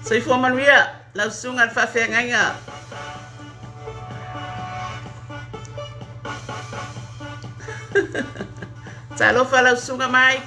Soifua manuia lau susuga i le faafeagaiga. Talofa lau susuga Mike.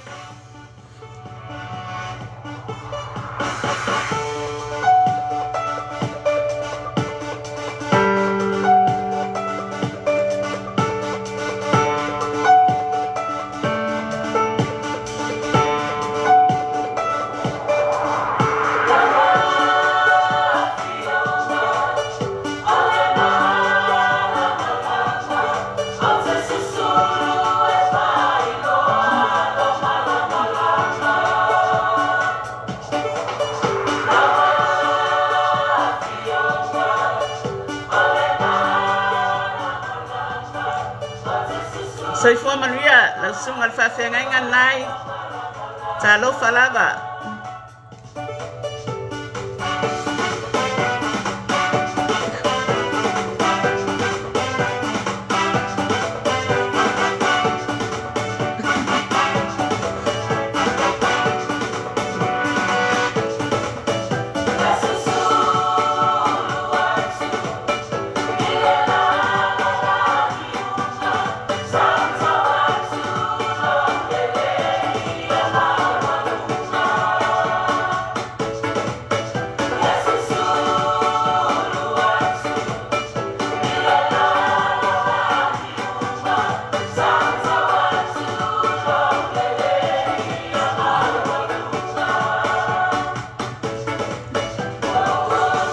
Soifua manuia lau susuga i le faafeagaiga lenai. Talofa lava.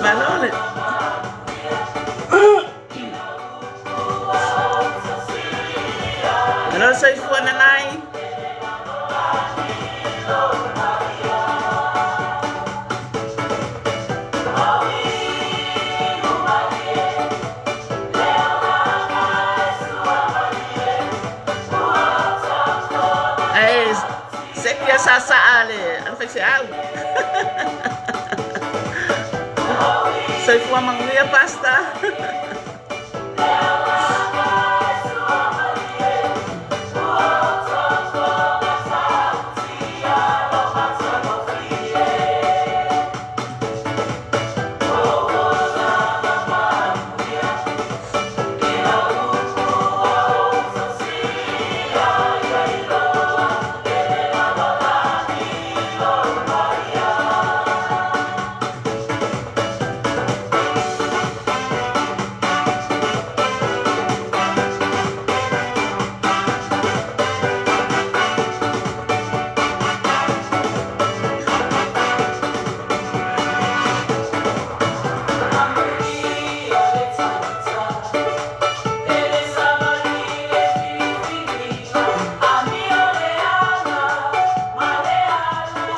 Malo le Malo le soifua nanai. Ae sekia sasaa le ale faifeau. Soifua manuia pasta.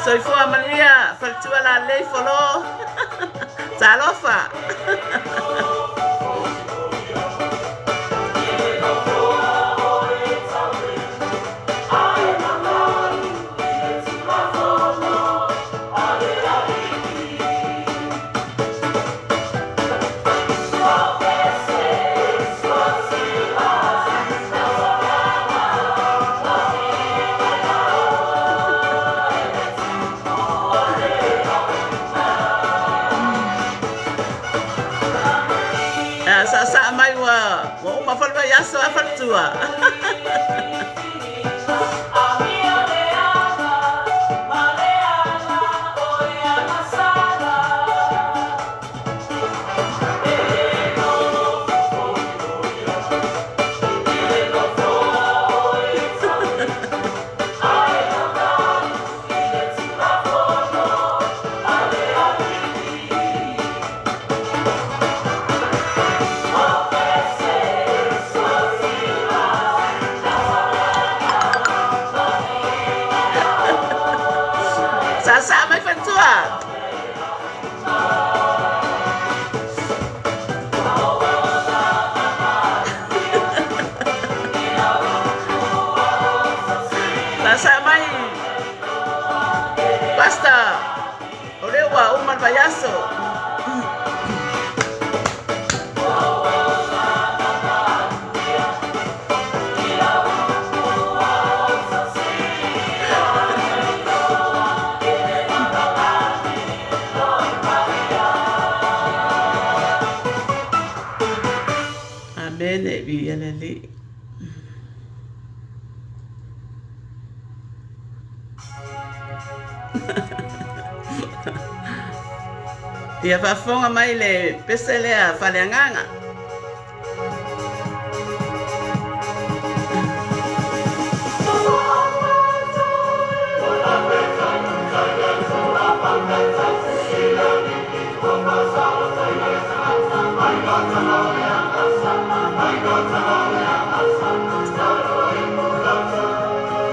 Soifua manuia faletua lalei folo. Talofa. Saasaa mai ua ua uma foi le vaiaso a faletua. Saasaa mai faletua. Saasaa mai Pasta. O lea ua uma le vaiaso. Amene, viia le Alii. Ia faafofoga mai le pese lea faaleagaga.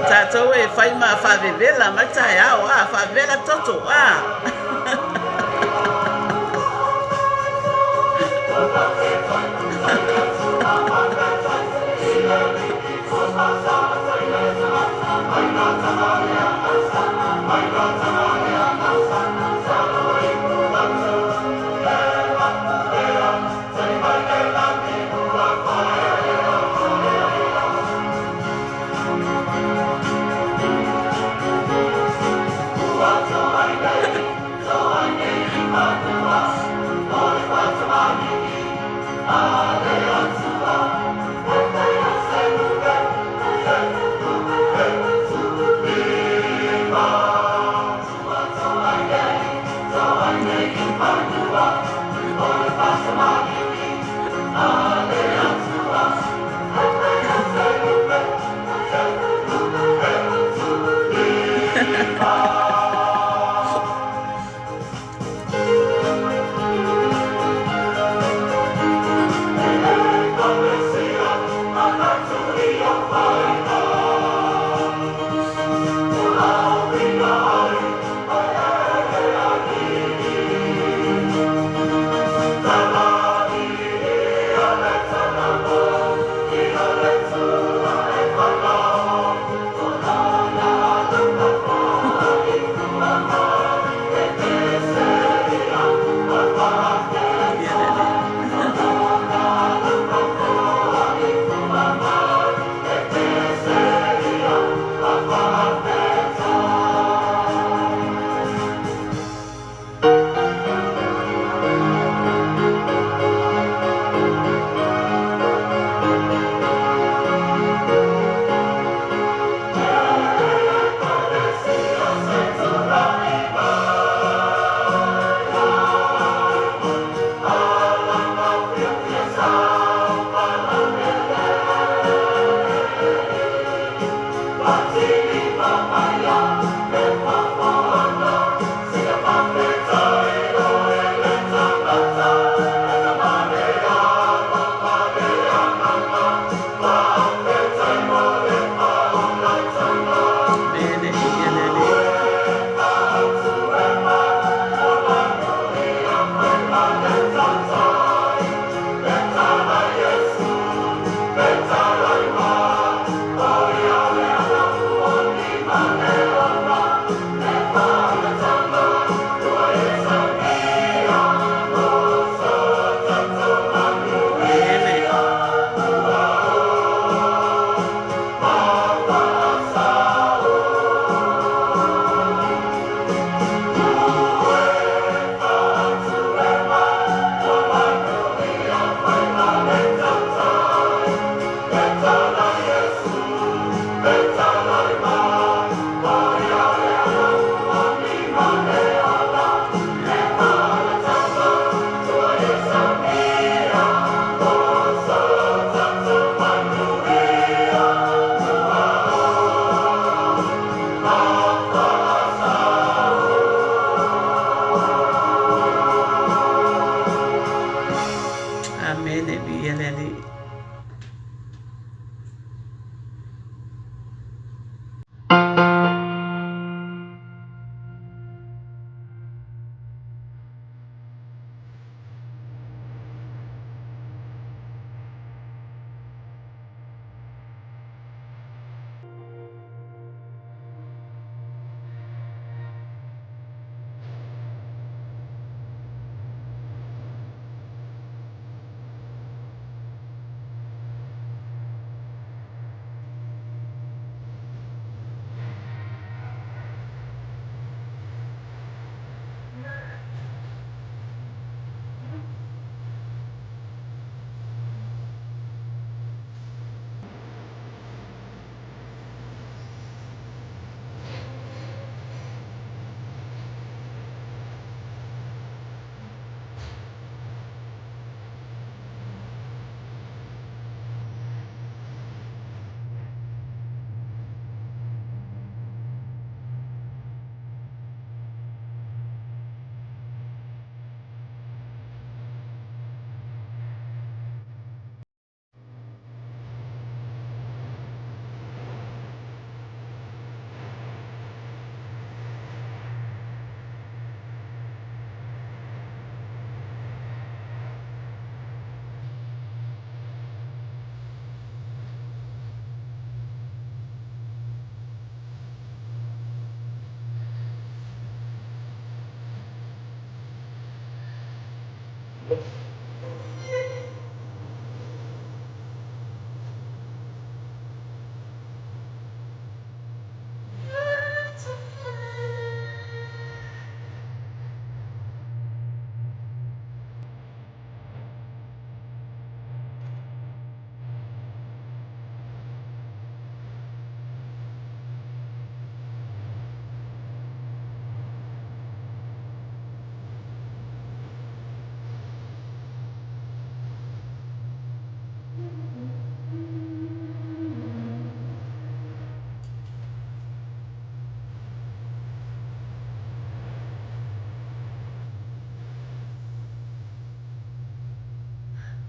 Tatou e fai ma faavevela mai taeao a faavevela toto a. Viia le Alii.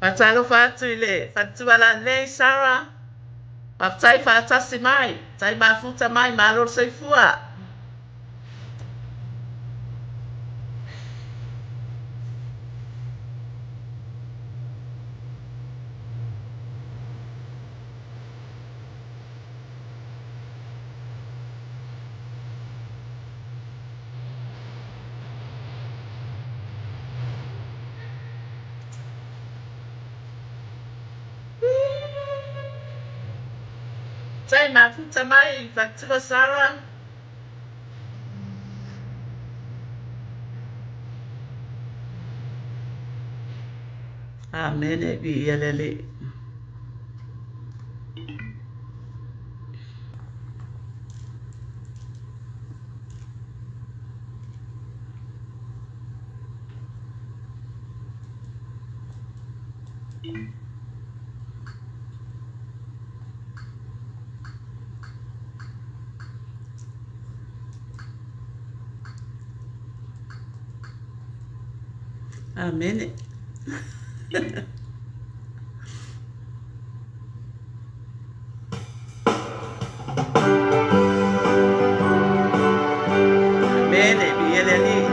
Faatalofa atu i le faletua lalelei Sarah. Faafetai faatasi mai, tai mafuta mai, malo le soifua. Tai mafuta mai, faletua Sarah. Amene, viia le Alii. Amene. Amene, viia le Alii.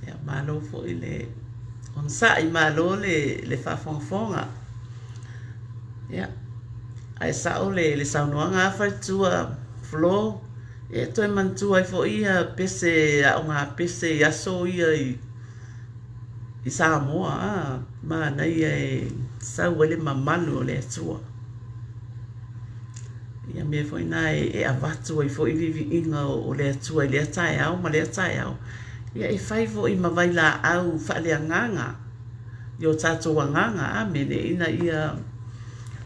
Ia, malo foi le onosai, malo le, le faafogafoga. Ia, ae sao le, le saunoaga a faletua Flo, e toe manatua ai foi ia pese aoga pese i aso ia i, i Samoa, a, manaia e sau ai le mamalu o le Atua. Ia mea foi na e avatu ai foi viviiga o le Atua i lea taeao ma lea taeao. Ia e fai foi ma vailaau faaleagaga i o tatou agaga, amene, ina ia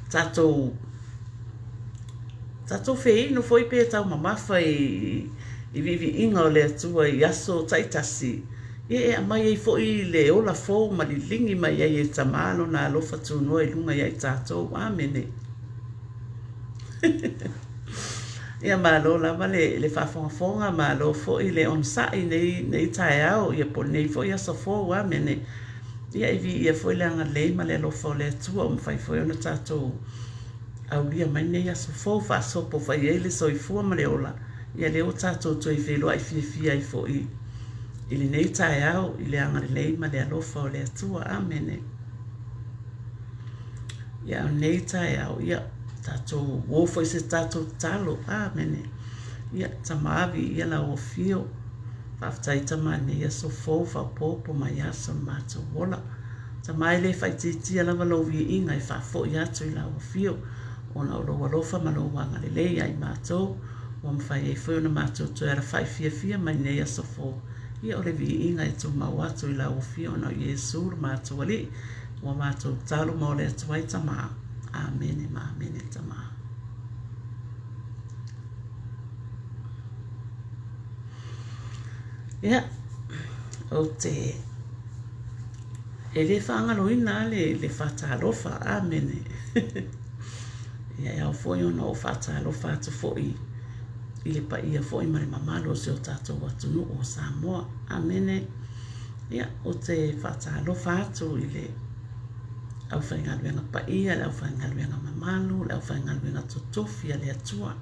tatou tatou feinu foi pe taumamafa i i viiviiga o le Atua i aso taitasi, ia e aumai ai foi le ola fou ma liligi mai ai e Tama lona alofa tunoa i luga ia i tatou. Amene. Ia malo lava le, le faafogafoga, malo foi le onosai i nei, nei taeao, ia po o lenei foi aso fou. Amene. Ia e viia foi le agalelei ma le alofa o le Atua ua mafai foi ona tatou aulia mai lenei aso fou, faasopo fai ai le soifua ma le ola. Ia lea ua tatou toe feiloai fiafia ai foi i lenei taeao i le agalelei ma le alofa o le Atua. Amene. Ia, o lenei taeao, ia, tatou uo foi se tatou tatalo. Amene. Ia, Tama, viia lau afio. Faafetai Tama i lenei aso fou faaopoopo mai aso o le matou ola. Tama e le faaitiitia lava lou viiga e faafoi atu i lau afio ona o lou alofa ma lou agalelei ia i matou ua mafai ai foi ona matou toe alafai fiafia mai lenei aso fou. Ia o le viiga e tumau atu i lau afio ona o Iesu lo matou Alii ua matou tatalo ma ole atu ai Tama. Amene ma amene Tama. Ia, ou te e le faagaloina le, le faatalofa, amene. Ia, e ao foi ona ou faatalofa atu foi i le paia foi ma le mamalu o si o tatou atunuu o Samoa. Amene. Ia, ou te faatalofa atu i le aufaigaluega paia, le aufaigaluega mamalu, le aufaigaluega totofi a le Atua.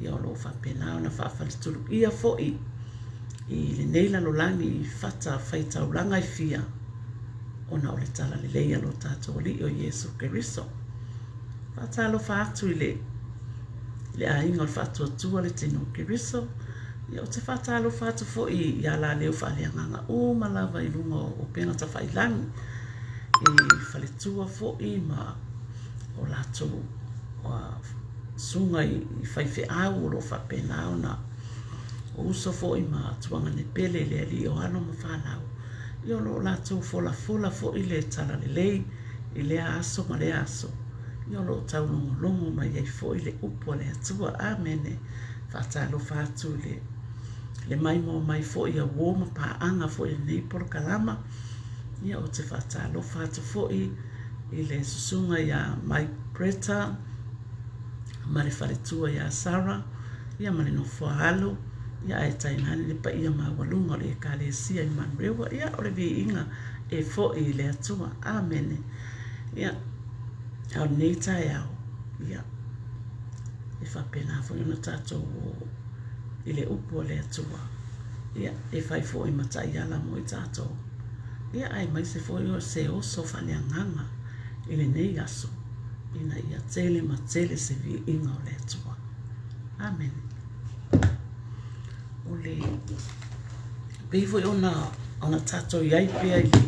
Ia, o lo o faapena ona faafaletuluia foi i lenei lalolagi i fata faitaulaga e fia, ona o le talalelei a lo tatou Alii o Iesu Keriso. Faatalofa atu i le, le aiga o le Faatuatua le Tino o Keriso. Ia, ou te faatalofa atu foi i alaleo faaleagaga uma lava i luga o upega tafailagi, i faletua foi ma o latou susuga i faifeau o lo o faapena ona uso foi ma tuaganepele i le Alii o alo ma fanau. Ia o lo o latou folafola foi le talalelei i lea aso ma lea aso. Ia o lo o taulogologo mai ai foi le upu a le Atua. Amene. Faatalofa atu i le, le maimoa mai foi a uo ma paaga foi i lenei polokalama. Ia ou te faatalofa atu foi i le susuga ia Mike Bretta ma le faletua ia Sarah, ia ma le nofoa alo, ia ae tainane le paia maualuga o le Ekalesia i Manurewa. Ia o le viiga e foi i le Atua. Amene. Ia, a o lenei taeao, ia, e faapena foi ona tatou o i le upu a le Atua, ia, e fai foi ma taiala mo i tatou, ia, aemaise foi o se oso faaleagaga i lenei aso, ina ia tele ma tele se viiga o le Atua. Amene. O le pei foi ona ona tatou i ai pea i le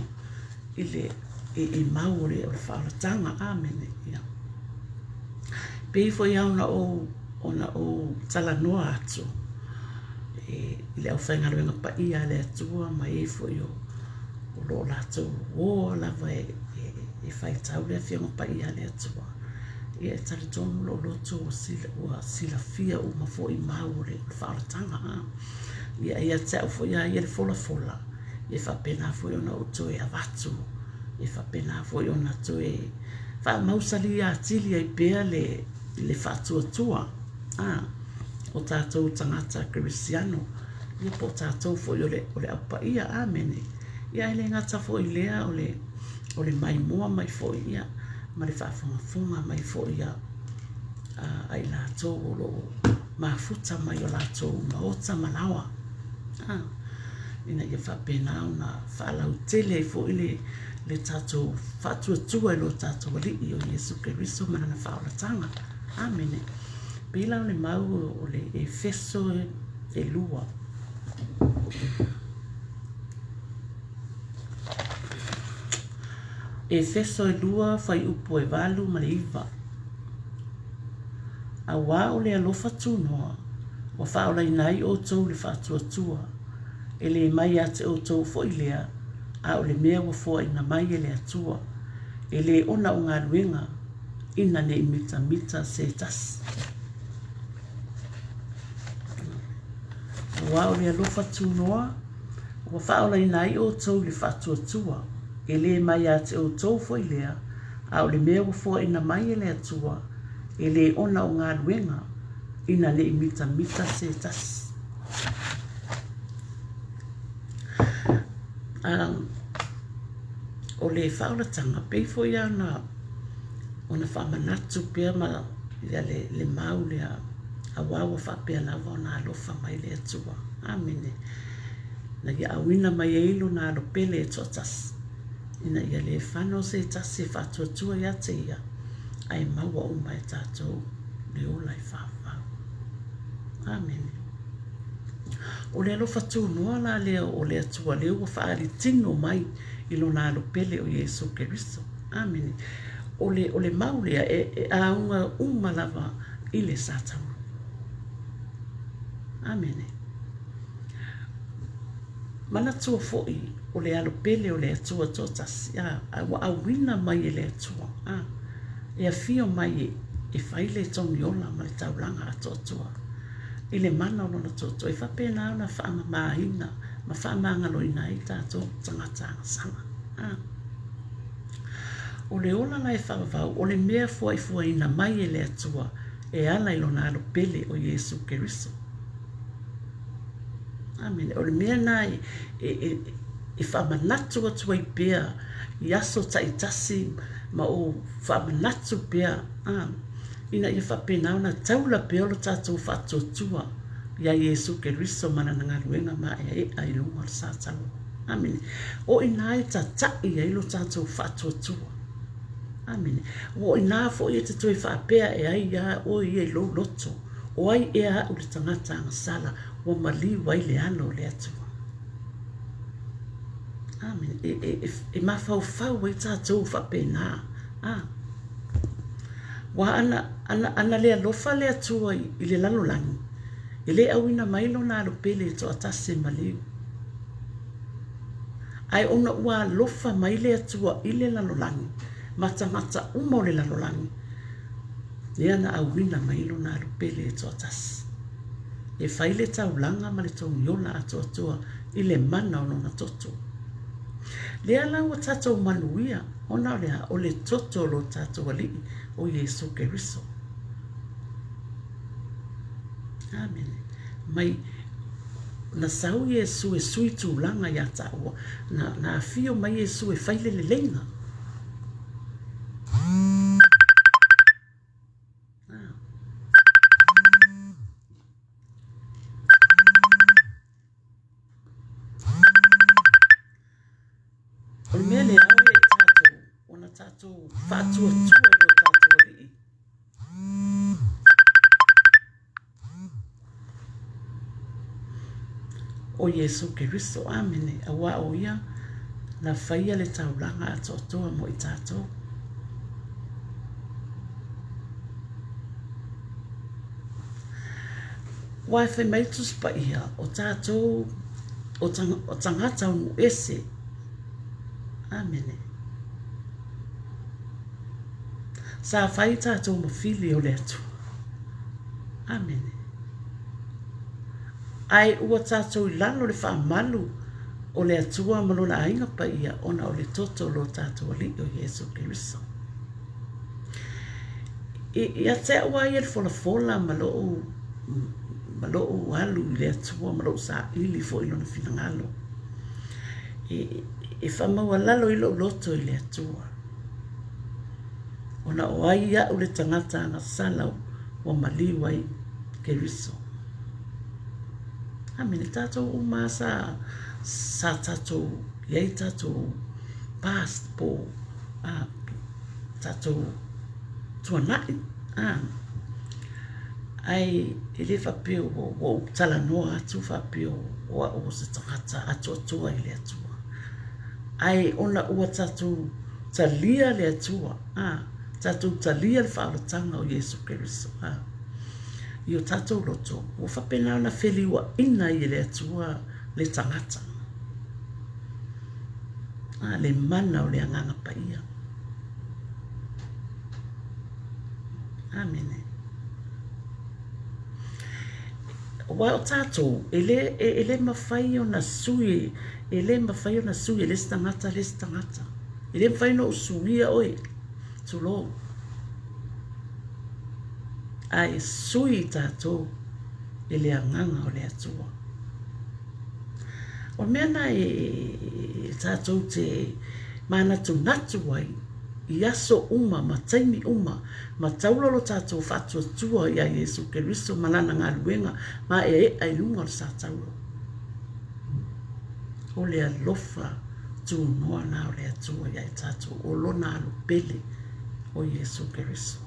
i le i, i mau o le, o le faaolataga. Amene. Ia. Pei foi lava ona ou ona ou talanoa atu e, i le aufaigaluega paia a le Atua ma e foi o, o lo o latou uo lava e, e, e faitau le Afioga Paia a le Atua. Ia e talitonu lou loto ua, sila, ua silafia uma foi mau o le, o le faaolataga. Ia ia te au foi a ia le folafola, e faapena foi ona ou toe avatu, e faapena foi ona toe faamausali atili ai pea le, le faatuatua a o tatou tagata kerisiano, ia po o tatou foi o le, o le Au Paia. Amene. Ia ae le gata foi i lea o le, o le maimoa mai foi ia ma le faafogafoga mai foi a, a, a i latou o lo o mafuta mai o latou maota ma laoa. A, ina ia faapena ona faalautele ai foi le, le tatou faatuatua i lo tatou Alii o Iesu Keriso ma Lana faaolataga. Amene. Pei la o le mau o le Efeso e 2. Efeso e 2, fuaiupu e 8 ma le 9. Auā o le alofa tunoa, ua faaolaina ai outou i le faatuatua, e le mai ia te outou foi lea, a o le mea ua foaina mai e le Atua, e le ona o galuega, ina ne i mitamita se tasi. Auā o le alofa tunoa, ua faaolaina ai outou i le faatuatua, e le mai ia te outou foi lea, a o le mea ua foaina mai e le Atua, e le ona o galuega, ina ne i mitamita se tasi. O le faaolataga, pei foi lava ona faamanatu pea ma le mau lea, aua ua faapea lava ona alofa mai le Atua. Amene. Na ia auina mai ai Lona Alo pele e toatasi, ina ia le fano se tasi e faatuatua ia te Ia, ae maua uma e tatou le ola e faavavau. Amene. O le alofa tunoa la lea o le Atua lea ua faaali tino mai i Lona Alo pele o Iesu Keriso. Amene. O le, o le mau lea e, e auga uma lava i le Satana. Amene. Manatua foi o le Alo pele o le Atua toatasi, a, a ua auina mai e le Atua, a, e afio mai e, e fai le togiola ma le taulaga atoatoa i le mana o lona toatoa, e faapena ona faamamaina ma faamagaloina ai tatou tagata agasala. A. O le ola la e faavavau, o le mea fuaifuaina mai e le Atua e ala i lona Alo pele o Iesu Keriso. Amene. O le mea lena e, e, e, e faamanatu atu ai pea i aso taitasi ma ou faamanatu pea, a, ina ia faapena ona taula pea lo tatou faatuatua iā Iesu Keriso ma Lana galuega maeaea i luga o le Satana. Amene. O i ina e tataʻi ai lo tatou faatuatua. Amene. Ua o ina foi e te toe faapea e ai iā oe ia i lou loto, O ai ea aʻu le tagata agasala ua maliu ai le alo o le Atua? Amene. E, e, e, e mafaufau ai tatou faapena. A. Ua ana, ana, ana le alofa le Atua i, i le lalolagi, e le auina mai lona alo pele e toatasi e maliu. Ae ona ua alofa mai le Atua i le lalolagi, ma tagata uma o le lalolagi, lea na auina mai lona alo pele e toatasi, e fai le taulaga ma le togiola atoatoa i le mana o lona toto. Lea la ua tatou manuia ona o le a? O le toto o lo tatou Alii o Iesu Keriso. Amene. Mai na sau Iesu e sui tulaga iā taua, na, na afio mai Iesu e fai le leleiga. O le mea lea ao ia i tatou ona tatou faatuatua i lo tatou Alii. O Iesu Keriso. Amene. Auā o Ia na faia le taulaga atoatoa mo i tatou. Aua e fai mai le Tusi Paia, o tatou o tagata o nuu ese. Amene. Sa fai tatou ma fili o le Atua. Amene. Ae ua tatou i lalo o le faamalu o le Atua ma Lona aiga paia ona o le toto o lo tatou Alii o Iesu Keriso. Ia te au lava ia le folafola ma lou, ma lou alu i le Atua ma lou saili foi i Lona finagalo, e, e faamaualalo ai lou loto i le Atua. Ona o ai aʻu le tagata agasala ua maliu ai Keriso. Amene, tatou uma sa sa tatou i ai tatou past po a tatou tuanai a ae e le faapea ua ou talanoa atu faapea o au o se tagata atoatoa i le Atua ae ona ua tatou talia le Atua a tatou talia le faaolataga o Iesu Keriso a i o tatou loto, ua faapena ona feliuaina ai e le Atua le tagata, a, le mana o le Agaga Paia. Amene. Aua o tatou, e le, e, e le mafai ona sui, e le mafai ona sui e le isi tagata le isi tagata. E le mafai ona ou suia oe, tulou. Ae sui tatou e le Agaga o le Atua. O le mea lena e tatou te manatunatu ai i aso uma ma taimi uma ma taula lo tatou faatuatua ia Iesu Keriso ma Lana galuega maeaea i luga o le satauro. O le alofa tunoa lena o le Atua ia i tatou, o Lona alo pele o Iesu Keriso.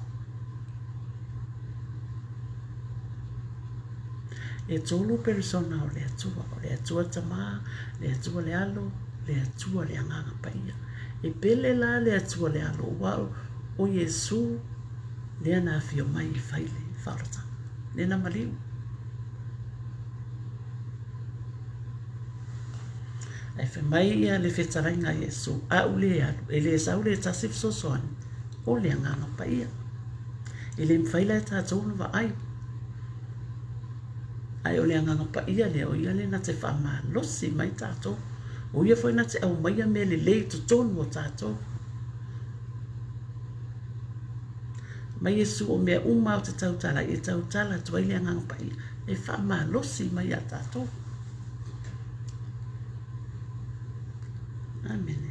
E tolu perisona o le Atua, o le Atua le Tama, le Atua le Alo, le Atua le Agaga Paia. E pele la le Atua le Alo, aua o Iesu lea na afio mai e fai le faaolataga, lea na maliu. Ae fai mai ia le fetalaiga a Iesu, a u le alu, e le sau le tasi fesoasoani, o le Agaga Paia. E le mafai la e tatou ona vaai. Ae o le Agaga Paia lea, o ia lea na te faamalosi mai tatou. O ia foi na te aumaia mea lelei i totonu o tatou. Mai Iesu o mea uma ou te tautala ai, e tautala atu ai le Agaga Paia e faamalosi mai iā tatou. Amene.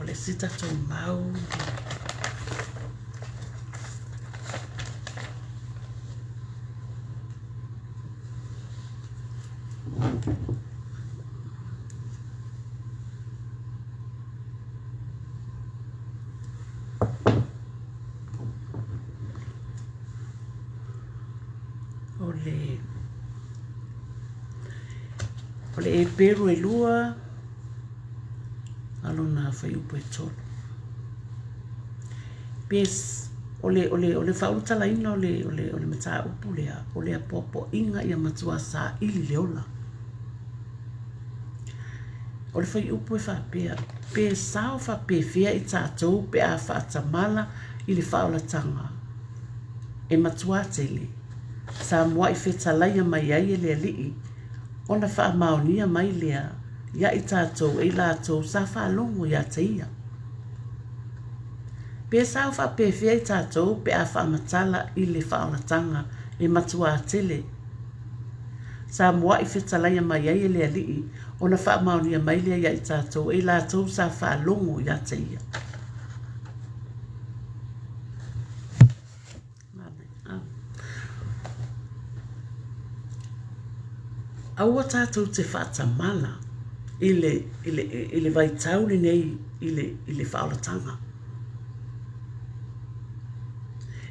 O le isi tatou mau O le O le Eperu e lua a lona fuaiupu e tolu. Pe o le, o le, o le faaulutalaina o le, o le, o le mataupu lea, o le apoapoaiga ia matua saili le ola. O le fuaiupu e faapea, pe sao faapefea i tatou pe a faatamala i le faaolataga e matua tele, sa mua'i fetalaia mai ai e le Alii, ona faamaonia mai lea ia i tatou e i latou sa faalogo ia te Ia. Pe sao faapefea i tatou pe a faamatala i le faaolataga e matua tele, sa mua'i fetalaia mai ai e le Alii, ona faamaonia mai lea ia i tatou e i latou sa faalogo ia te Ia. Aua tatou te faatamala i le, i le, i le vaitau lenei i le, i le faaolataga.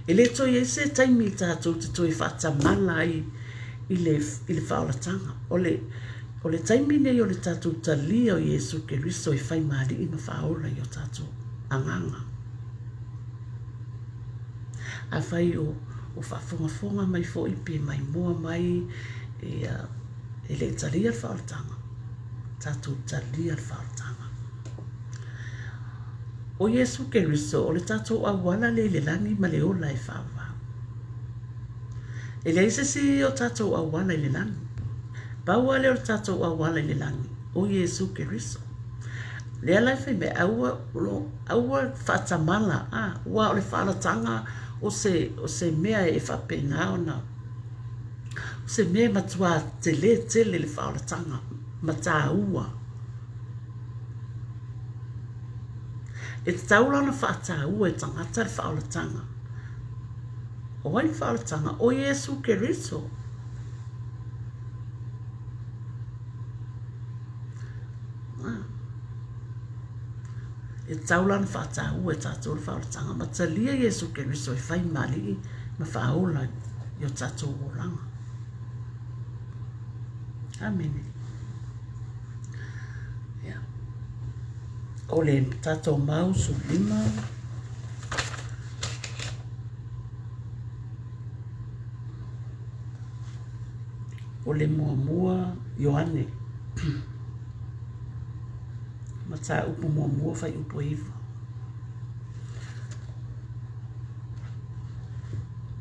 E le toe i ai se taimi tatou te toe faatamala ai i le, i le faaolataga. O le, o le taimi nei o le tatou talia o Iesu Keriso e fai ma Alii ma Faaola i o tatou agaga. Afai o, o faafogafoga mai foi pe maimoa mai ia, e le i talia le faaolataga, tatou talia le faaolataga. O Iesu Keriso o le tatou auala lea i le lagi ma le ola e faavavau. E leai se isi o tatou auala i le lagi. Pau lava lea o le tatou auala i le lagi, o Iesu Keriso. Lea la e fai mai, aua, aua faatamala, a, aua o le faalataga o se, o se mea e faapena ona, o se mea e matua tele tele le faaolataga ma taua. E tatau la ona faataua e tagata le faaolataga. O ai le faaolataga? O Iesu Keriso. E tatau la ona faataua e tatou le faaolataga ma talia Iesu Keriso e fai ma Alii ma faaola i o tatou olaga. Amene. Ia. O le tatou mau 15. O le muamua Ioane. Mataupu muamua fuaiupu e 9.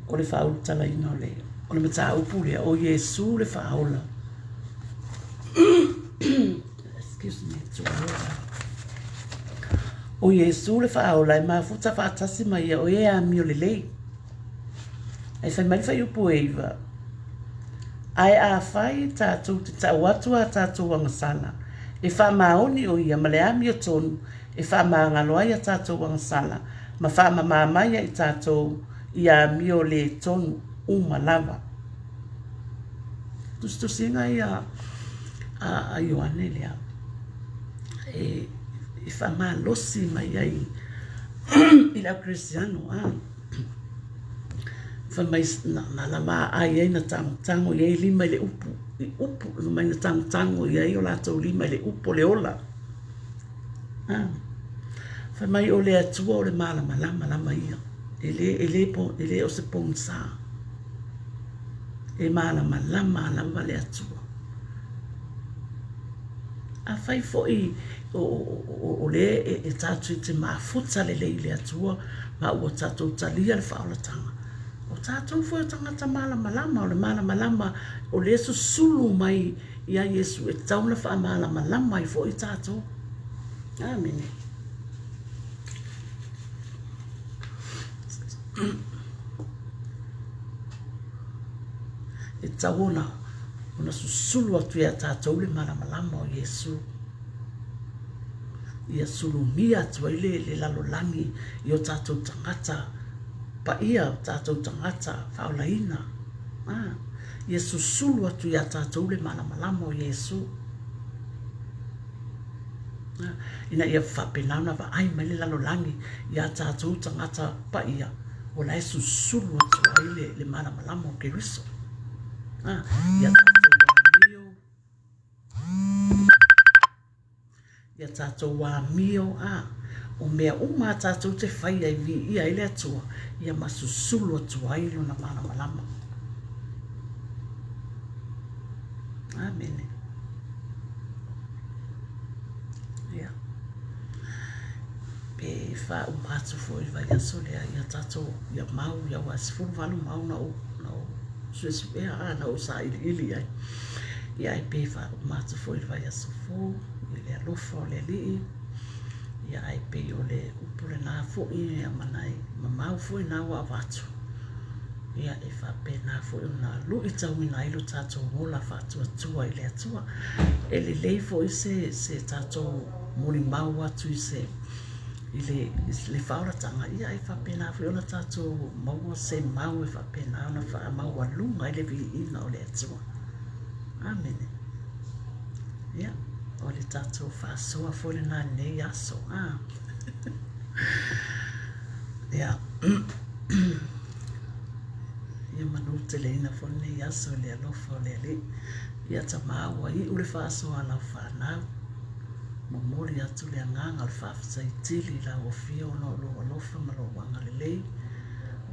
O le faaulutalaina o le, o le mataupu lea, o Iesu le Faaola. Excuse me, O Iesu le Faaola e mafuta faatasi ma ia o e amio lelei. Ae fai mai le fuaiupu e 9, Ae afai tatou te tau atu a tatou agasala, e faamaoni ʻo ia ma le amiotonu e faamagalo ai a tatou agasala ma faamamā mai ai i tatou i amio lē tonu uma lava. Tusitusiga ia a Ioane lea e faamalosi mai ai i le au Kerisiano. Fai mai na lava aai ai na tagotago i ai lima i le upu, i upu, fai mai na tagotago i ai o latou lima i le upu o le ola. Fai mai o le Atua o le malamalama lava ia, e le, e le, e le o se pogisa. E malamalama lava le Atua. Afai foi o lea e tatou te mafuta lelei i le Atua ma ua tatou talia le faaolataga, o tatou foi o tagata malamalama, o le malamalama o lea e susulu mai ia Iesu e tatau ona faamalamalama ai foi tatou. Amene. E tatau ona ona susulu atu ia tatou le malamalama o Iesu. Ia sulumia atu ai le, le lalolagi i o tatou tagata paia, o tatou tagata faaolaina. Ah, ia susulu atu ia tatou le malamalama o Iesu. Ah, ina ia faapena ona vaai mai le lalolagi ia tatou tagata paia, o la e susulu atu ai le, le malamalama o Keriso. Ah, ia tatou amio, ia tatou amio, ah, o mea uma a tatou te faia e viia ai le Atua, ia ma susulu atu ai lona malamalama. Amene. Ia. Pe faauma atu foi le vaiaso lea ia tatou ia mau ia aua e 18 mau na ou na ou suesuea a na ou sailiili i ai. Ia ae pe faauma atu foi le vaiaso fou i le alofa o le Alii. Ia ae pei o le upu lena foi ia ma nai ma mau foi na ua avatu. Ia e faapena foi ona luitauina ai lo tatou ola faatuatua i le Atua. E lelei foi se se tatou molimau atu i se i le, i le faaolataga, ia e faapena foi ona tatou maua se mau e faapena ona faamaualuga ai le viiga o le Atua. Amene. Ia, o le tatou faasoa foi lena i lenei aso. Ah. Ia. Ia manuteleina foi lenei aso i le alofa o le Alii. Ia Tama ua iu le faasoa a lau fanau. Momoli atu le agaga o le faafetai tele i lau Afio ona o lou alofa ma lou agalelei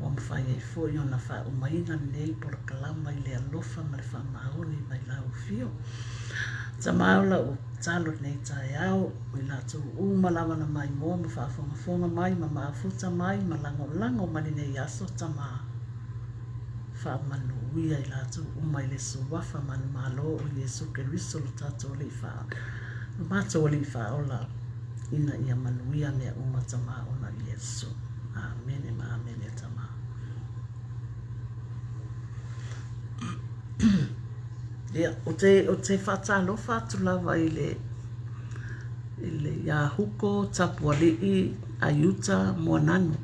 ua mafai ai foi ona faaumaina lenei polokalama i le alofa ma le faamaoni mai lau Afio. Tama o lau tatalo i lenei taeao i latou uma lava na maimoa ma faafogafoga mai ma mafuta mai ma lagolago mai lenei aso Tama. Faamanuia i latou uma i le Suafa manumalo o Iesu Keriso lo tatou Alii faa, lo matou Alii Faaola, ina ia manuia mea uma Tama ona Iesu. Amene ma amene Tama. Ia, ou te, ou te faatalofa atu lava i le. i le ia Huko Tapualii Aiuta Moananu.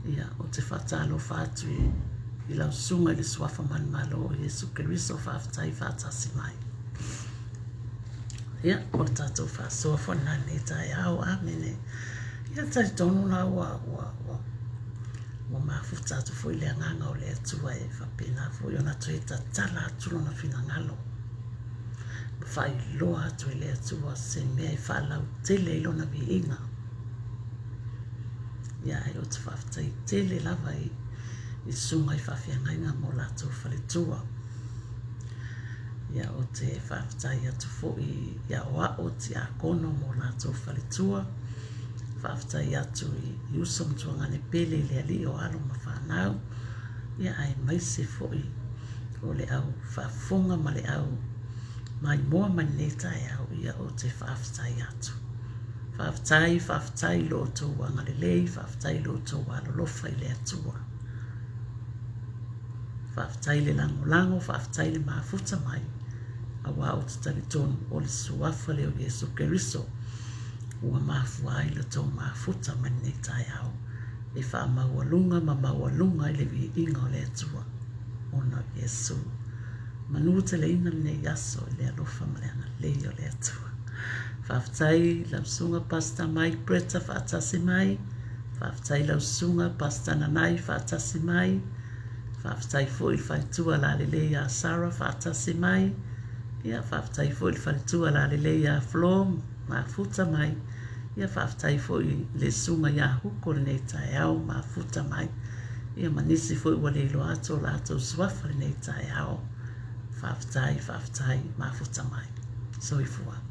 Ia, ou te faatalofa atu i, i lau susuga i le Suafa Manumalo o Iesu Keriso, faafetai faatasi mai. Ia, o le tatou faasoa foi lena i lenei taeao. Amene. Ia, talitonu la ua, ua, ua, ua mafuta atu foi le agaga o le Atua e faapena foi ona toe tatala atu lona finagalo. Ma faailoa atu e le Atua se mea e faalautele ai lona viiga. Ia, ae ou te faafetai tele lava i, i susuga i faafeagaiga ma o latou faletua. Ia, ou te faafetai atu foi i aoao tiakono ma o latou faletua. Faafetai atu i uso ma tuagane pele i le Alii o alo ma fanau. Ia, aemaise foi o le au faafofoga ma le au maimoa mai lenei taeao, ia ou te faafetai atu. Faafetai, faafetai i lo outou agalelei, faafetai i lo outou alolofa i le Atua. Faafetai le lagolago, faafetai le mafuta mai, auā ou te talitonu o le Suafa lea o Iesu Keriso ua mafua ai lo outou mafuta mai lenei taeao e faamaualuga ma maualuga ai le viiga o le Atua ona o Iesu. Manuteleina lenei aso i le alofa ma le agalelei o le Atua. Faafetai lau susuga Pastor Mike Bretta faatasi mai. Faafetai lau susuga Pastor Nanai faatasi mai. Faafetai foi i le faletua lalelei ia Sarah faatasi mai. Ia, faafetai foi i le faletua lalelei ia Flo mafuta mai. Ia, faafetai foi i le susuga ia Huko lenei taeao mafuta mai. Ia, ma nisi foi ua le iloa atu o latou suafa lenei taeao. Faafetai, faafetai, mafuta mai. Soifua.